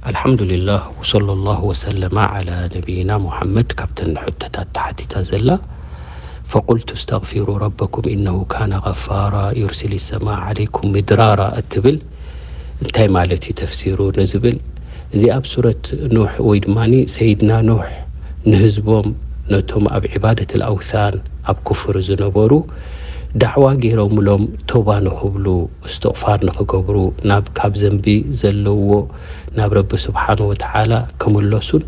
ኣልሓምዱሊላህ ወሰለላሁ ወሰለማ ዓላ ነቢይና ሙሓመድ። ካብተን ሕቶታት ተሓቲታ ዘላ፣ ፈቁልቱ እስተግፊሩ ረበኩም ኢነሁ ካነ ገፋራ ዩርሲሊ ሰማ ዓለይኩም ሚድራራ እትብል እንታይ ማለት እዩ ተፍሲሩ ንዝብል፣ እዚ ኣብ ሱረት ኑሕ ወይ ድማ ሰይድና ኑሕ ንህዝቦም፣ ነቶም ኣብ ዒባደት ኣውሳን ኣብ ኩፍር ዝነበሩ ዳዕዋ ገይሮምሎም፣ ቶባ ንኽብሉ፣ እስትቕፋር ንኽገብሩ፣ ናብ ካብ ዘንቢ ዘለዎ ናብ ረቢ ስብሓን ወተዓላ ክምለሱን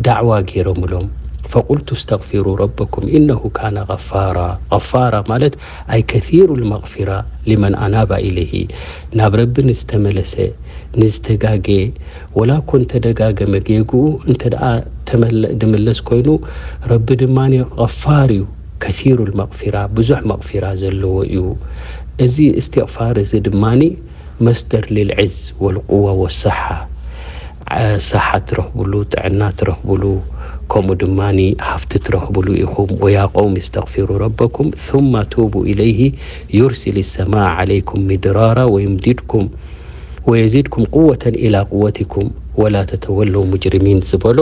ዳዕዋ ገይሮምሎም። ፈቁልቱ እስተግፊሩ ረበኩም ኢነሁ ካነ ገፋራ። ገፋራ ማለት ኣይ ከሲሩ ልመግፊራ ሊመን ኣናባ ኢለይሂ፣ ናብ ረቢ ንዝተመለሰ፣ ንዝተጋገየ፣ ወላ እኮ እንተደጋገመ ጌግኡ እንተ ደኣ ተመለ-፣ ድምለስ ኮይኑ፣ ረቢ ድማ ገፋር እዩ፣ ከሲሩ ልመግፊራ፣ ብዙሕ መግፊራ ዘለዎ እዩ። እዚ እስትቕፋር እዚ ድማ መስደር ሊልዕዝ ወልቁዋ ወሰሓ፣ አ፣ ሰሓ ትረኽብሉ፣ ጥዕና ትረኽብሉ፣ ከምኡ ድማ ሃፍቲ ትረኽብሉ ኢኹም። ወያ ቀውም እስተግፊሩ ረበኩም ثم توبوا إليه يرسل السماء عليكم مدرارا ويمددكم ويزدكم قوة إلى قوتكم ولا تتولوا مجرمين ዝበሎ፣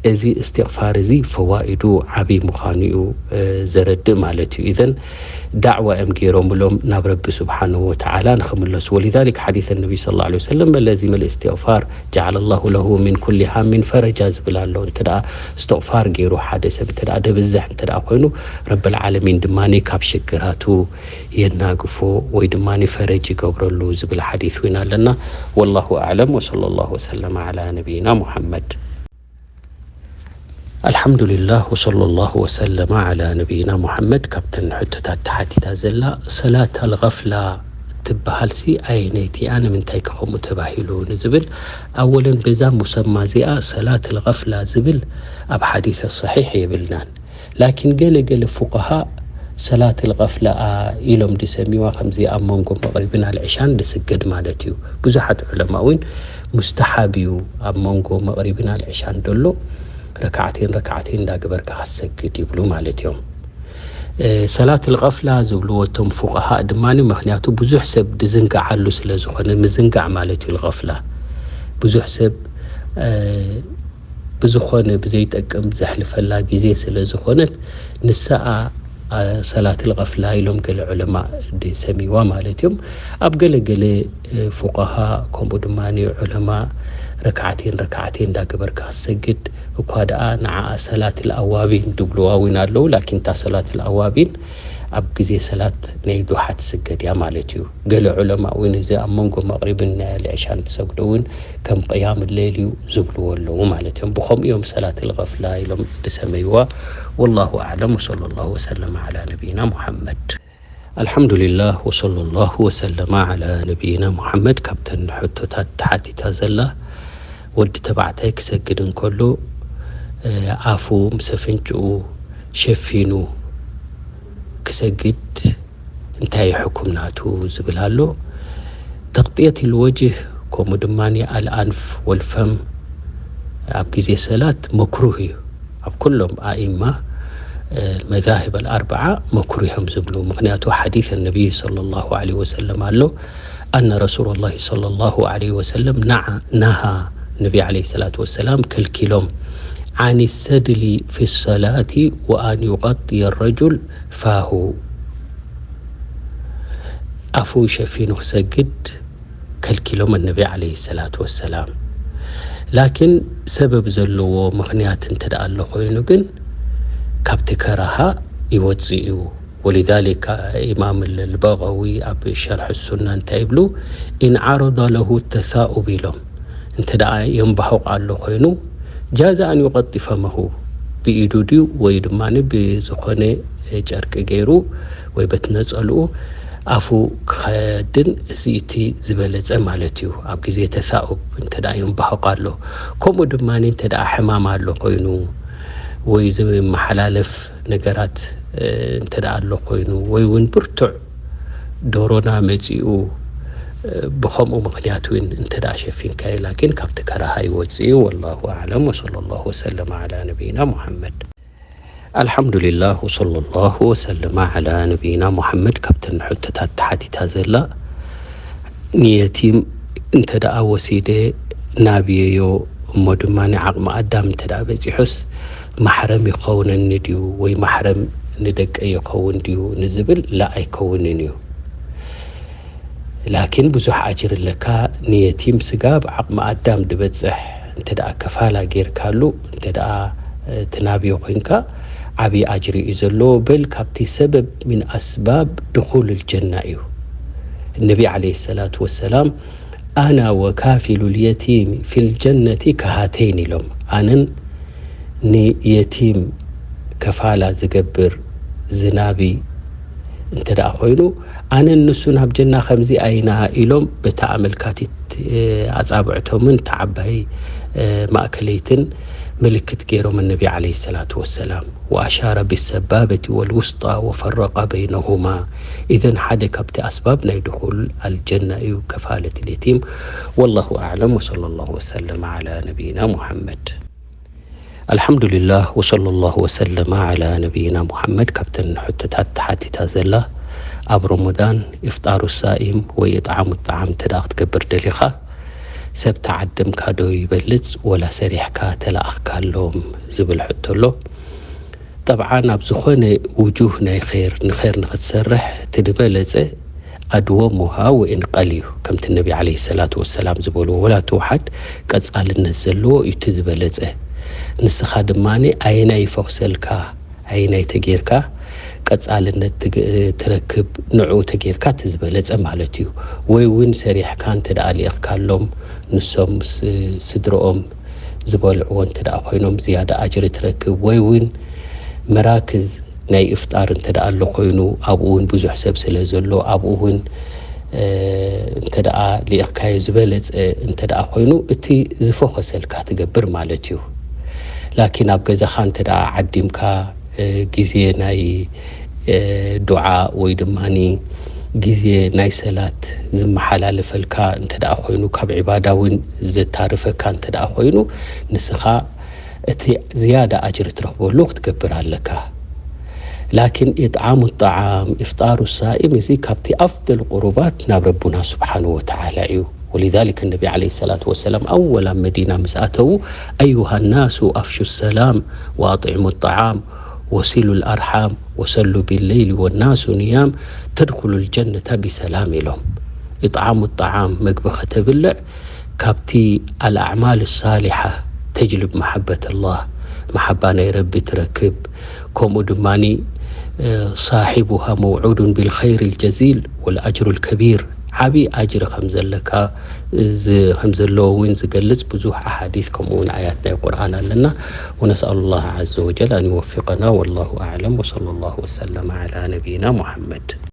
እዚ እስትቕፋር እዚ ፈዋኢዱ ዓቢ ምዃኑ እዩ፣ እ፣ ዘረድእ ማለት እዩ። ኢዘን ዳዕዋ እዮም ገይሮምሎም ናብ ረቢ ስብሓንሁ ወተዓላ ንኽምለሱ። ወሊዛሊክ ሓዲስ ነቢ ሰለላሁ ዐለይሂ ወሰለም፣ መለዚ መል እስትቕፋር ጀዓለ ላሁ ለሁ ሚን ኩሊ ሃሚን ፈረጃ ዝብል ኣሎ። እንተ ደኣ እስትቕፋር ገይሩ ሓደ ሰብ እንተ ደኣ ደብዝሕ እንተ ደኣ ኮይኑ፣ ረብል ዓለሚን ድማ ካብ ሽግራቱ የናግፎ ወይ ድማ ፈረጅ ይገብረሉ ዝብል ሓዲስ እውን ኣለና። ወላሁ ኣዕለም ወሰለላሁ ወሰለመ ዓላ ነቢይና ሙሓመድ። ኣልሓምዱሊላህ ወሰለላሁ ወሰለመ ዓላ ነቢይና ሙሓመድ። ካብተን ሕቶታት ተሓቲታ ዘላ ሰላት ኣልገፍላ ትበሃልሲ ኣየነይቲ እያ? ንምንታይ ከ ከምኡ ተባሂሉ ንዝብል፣ ኣወለን በዛ ሙሰማ እዚኣ ሰላት ኣልገፍላ ዝብል ኣብ ሓዲስ ሰሒሕ የብልናን። ላኪን ገለ ገለ ፉቃሃ ሰላት ኣልገፍላ ኢሎም ድሰሚዋ፣ ከምዚ ኣብ መንጎ መቕሪብን ኣልዕሻን ድስገድ ማለት እዩ። ብዙሓት ዑለማ እውን ሙስተሓብ እዩ ኣብ መንጎ መቕሪብን ኣልዕሻን ደሎ ረካዕቴን ረካዕቴን እንዳገበርካ ክትሰግድ ይብሉ ማለት እዮም። እ፣ ሰላት ኣልገፍላ ዝብልዎ እቶም ፉቃሃ ድማ፣ ምኽንያቱ ብዙሕ ሰብ ድዝንግዓሉ ስለ ዝኾነ፣ ምዝንጋዕ ማለት እዩ ኣልገፍላ። ብዙሕ ሰብ፣ እ፣ ብዝኾነ ብዘይጠቅም ዘሕልፈላ ግዜ ስለ ዝኾነት፣ ንሳኣ፣ አ፣ ሰላት ኣልገፍላ ኢሎም ገለ ዑለማ ድሰሚዋ ማለት እዮም። ኣብ ገለ ገለ፣ እ፣ ፉቃሃ ከምኡ ድማ ዑለማ ረካዕቴን ረካዕቴን እንዳገበርካ ክትሰግድ እኳ ደኣ፣ ንዓኣ ሰላት ኣልኣዋቢን ድብልዋ እውን ኣለዉ። ላኪን እታ ሰላት ኣልኣዋቢን ኣብ ግዜ ሰላት ናይ ዱሓ ትስገድ እያ ማለት እዩ። ገለ ዑለማ እውን እዚ ኣብ መንጎ መቕሪብን ናይ ኣልዕሻን ትሰግዶ እውን ከም ቅያም ሌል እዩ ዝብልዎ ኣለዉ ማለት እዮም። ብኸምኡ እዮም ሰላት ኣልገፍላ ኢሎም ዝሰመይዋ። ወላሁ ኣዕለም ወሰለላሁ ወሰለመ ዓላ ነቢይና ሙሓመድ። ኣልሓምዱሊላህ ወሰለላሁ ወሰለመ ዓላ ነቢይና ሙሓመድ። ካብተን ሕቶታት ተሓቲታ ዘላ፣ ወዲ ተባዕታይ ክሰግድ እንከሎ፣ እ፣ ኣፉ ምስ ኣፍንጭኡ ሸፊኑ ክሰግድ እንታይ እዩ ሕኩም ናቱ ዝብል ኣሎ። ተቕጥየት ልወጅህ ከምኡ ድማ ኣልኣንፍ ወልፈም ኣብ ግዜ ሰላት መክሩህ እዩ። ኣብ ኩሎም ኣኢማ፣ እ፣ መዛሂብ ኣልኣርበዓ መክሩህ እዮም ዝብሉ። ምኽንያቱ ሓዲስ ነቢይ ሰለላሁ ዐለይሂ ወሰለም ኣሎ። ኣነ ረሱሉላሂ ሰለላሁ ዐለይሂ ወሰለም ነዓ፣ ነሃ፣ ነቢ ዐለይሂ ሰላቱ ወሰላም ከልኪሎም፣ ዓኒ ሰድሊ ፊ ሰላቲ ወኣን ዩቀጥየ ረጁል ፋሁ፣ ኣፉ ሸፊኑ ክሰግድ ከልኪሎም ነቢ ዐለይሂ ሰላቱ ወሰላም። ላኪን ሰበብ ዘለዎ ምኽንያት እንተ ደኣ ኣሎ ኮይኑ ግን ካብቲ ከራሃ ይወጽእ እዩ። ወሊዛሊካ ኢማም ኣልበጋዊ ኣብ ሸርሒ ሱና እንታይ ይብሉ? ኢን ዓረዳ ለሁ ተሳኡብ ኢሎም፣ እንተ ደኣ የንባሁቕ ኣሎ ኮይኑ፣ ጃዘ ኣን ዩቀጢ ፈመሁ፣ ብኢዱ ድዩ ወይ ድማ ብዝኾነ ጨርቂ ገይሩ ወይ በቲ ነጸልኡ ኣፉ ክኸድን፣ እዚ እቲ ዝበለጸ ማለት እዩ። ኣብ ግዜ ተሳኡብ እንተ ደኣ የንባሁቕ ኣሎ፣ ከምኡ ድማ እንተ ደኣ ሕማም ኣሎ ኮይኑ ወይ ዝመሓላለፍ ነገራት፣ እ፣ እንተ ደኣ ኣሎ ኮይኑ፣ ወይ እውን ብርቱዕ ዶሮና መጺኡ፣ እ፣ ብኸምኡ ምኽንያት እውን እንተ ደኣ ሸፊንካዮ፣ ላኪን ካብቲ ከራሃ ይወጽእ እዩ። ወላሁ ኣዕለም ወሰለላሁ ወሰለመ ዓላ ነቢይና ሙሓመድ። ኣልሓምዱሊላህ ወሰለላሁ ወሰለመ ዓላ ነቢይና ሙሓመድ። ካብተን ሕቶታት ተሓቲታ ዘላ፣ ንየቲም እንተ ደኣ ወሲደ ናብየዮ እሞ ድማ ዓቕሚ ኣዳም እንተ ደኣ በጺሑስ ማሕረም ይኸውነኒ ድዩ ወይ ማሕረም ንደቀይ ይኸውን ድዩ ንዝብል ላ ኣይከውንን እዩ። ላኪን ብዙሕ ኣጅር ኣለካ። ንየቲም ስጋብ ዓቕሚ ኣዳም ድበጽሕ እንተ ደኣ ከፋላ ጌርካሉ፣ እንተ ደኣ ትናብዮ ኮይንካ፣ ዓብዪ ኣጅሪ እዩ ዘለዎ። በል ካብቲ ሰበብ ሚን ኣስባብ ድኹል ልጀና እዩ። ነቢ ዓለይሂ ሰላቱ ወሰላም ኣና ወካፊሉ ልየቲም ፊል ጀነቲ ከሃተይን ኢሎም። ኣነን ንየቲም ከፋላ ዝገብር ዝናቢ እንተ ደኣ ኮይኑ፣ ኣነን ንሱን ኣብ ጀና ከምዚኣ ኢና ኢሎም በታ ኣመልካቲት ኣጻብዕቶምን ተዓባይ ማእከለይትን ምልክት ገይሮም ነቢ ዓለይሂ ሰላቱ ወሰላም። ወኣሻረ ቢሰባበቲ ወልውስጣ ወፈረቀ በይነሁማ። ኢዘን ሓደ ካብቲ ኣስባብ ናይ ድኹል ኣልጀና እዩ ከፋለት ልየቲም። ወላሁ ኣዕለም ወሰለ ላሁ ወሰለመ ዓላ ነቢይና ሙሓመድ። ኣልሓምዱሊላህ ወሰለ ላሁ ወሰለመ ዓላ ነቢይና ሙሓመድ። ካብተን ሕቶታት ተሓቲታ ዘላ ኣብ ረመዳን ኢፍጣሩ ሳኢም ወይ እጥዓሙ ጣዓም እንተ ደኣ ክትገብር ደሊኻ ሰብ ተዓደምካ ዶ ይበልጽ ወላ ሰሪሕካ ተለኣኽካሎም ዝብል ሕቶ ኣሎ። ጠብዓን ኣብ ዝኾነ ውጁህ ናይ ኸይር ንኸይር ንኽትሰርሕ እቲ ዝበለጸ ኣድወሙሃ ወኢን ቀል እዩ። ከምቲ ነቢ ዓለይሂ ሰላቱ ወሰላም ዝበልዎ ወላ ትውሓድ ቀጻልነት ዘለዎ እዩ እቲ ዝበለጸ። ንስኻ ድማ ኣየናይ ይፈኹሰልካ ኣየናይ ተጌርካ ቀጻልነት ትግ- ትረክብ ንዕኡ ተጌርካ እቲ ዝበለጸ ማለት እዩ። ወይ እውን ሰሪሕካ እንተ ደኣ ልኢኽካሎም ንሶም ምስ ስድርኦም ዝበልዕዎ እንተ ደኣ ኮይኖም ዝያዳ ኣጅሪ ትረክብ። ወይ እውን መራክዝ ናይ ኢፍጣር እንተ ደኣ ኣሎ ኮይኑ ኣብኡ እውን ብዙሕ ሰብ ስለ ዘሎ ኣብኡ እውን እንተ ደኣ ልኢኽካዮ ዝበለጸ እንተ ደኣ ኮይኑ እቲ ዝፈኾሰልካ ትገብር ማለት እዩ። ላኪን ኣብ ገዛኻ እንተ ደኣ ዓዲምካ ግዜ ናይ ዱዓ ወይ ድማ ግዜ ናይ ሰላት ዝመሓላለፈልካ እንተ ደኣ ኮይኑ ካብ ዒባዳ እውን ዘታርፈካ እንተ ደኣ ኮይኑ ንስኻ እቲ ዝያዳ ኣጅሪ ትረኽበሉ ክትገብር ኣለካ። ላኪን ኢጥዓሙ ጣዓም ኢፍጣሩ ሳኢም እዚ ካብቲ ኣፍደል ቁሩባት ናብ ረቡና ስብሓንሁ ወተዓላ እዩ። ولذلك النبي عليه الصلاة والسلام أول مدينة مسأته أيها الناس أفشوا السلام وأطعموا الطعام وصلوا الأرحام وصلوا بالليل والناس نيام تدخلوا الجنة بسلام ኢሎም። ኢጥዓሙ ጣዓም መግቢ ከተብልዕ ካብቲ ኣልኣዕማል ሳሊሓ ተጅልብ መሓበት ኣላህ መሓባ ናይ ረቢ ትረክብ። ከምኡ ድማ ሳሒቡሃ መውዑዱን ቢልኸይር ልጀዚል ወልኣጅሩ ልከቢር ዓብዪ ኣጅሪ ከም ዘለካ ከም ዘለዎ እውን ዝገልጽ ብዙሕ ኣሓዲስ ከምኡ እውን ኣያት ናይ ቁርኣን ኣለና። ونسأل الله عز وجل أن يوفقنا والله أعلم وصلى الله وسلم على نبينا محمد.